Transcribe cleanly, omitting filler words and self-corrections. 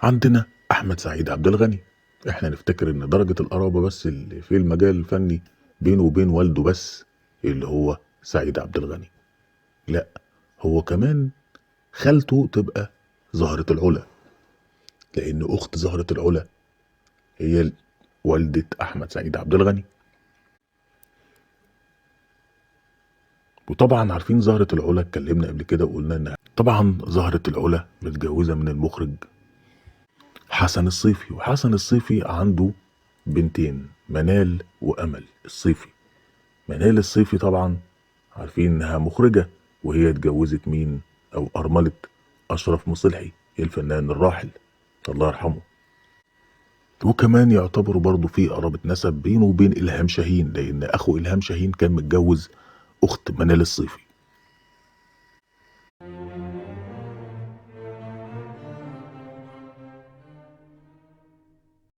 عندنا أحمد سعيد عبد الغني، احنا نفتكر ان درجة القرابة بس اللي في المجال الفني بينه وبين والده بس اللي هو سعيد عبد الغني، لا هو كمان خالته تبقى زهرة العلا، لأن أخت زهرة العلا هي والدة أحمد سعيد عبد الغني. وطبعا عارفين زهرة العلا، اتكلمنا قبل كده وقلنا انها طبعا زهرة العلا متجوزة من المخرج حسن الصيفي، وحسن الصيفي عنده بنتين منال وأمل الصيفي. منال الصيفي طبعا عارفين انها مخرجة، وهي اتجوزت مين او أرملة أشرف مصلحي الفنان الراحل الله يرحمه. وكمان يعتبروا برضو في قرابة نسب بينه وبين إلهام شاهين، لأن أخو إلهام شاهين كان متجوز أخت منال الصيفي.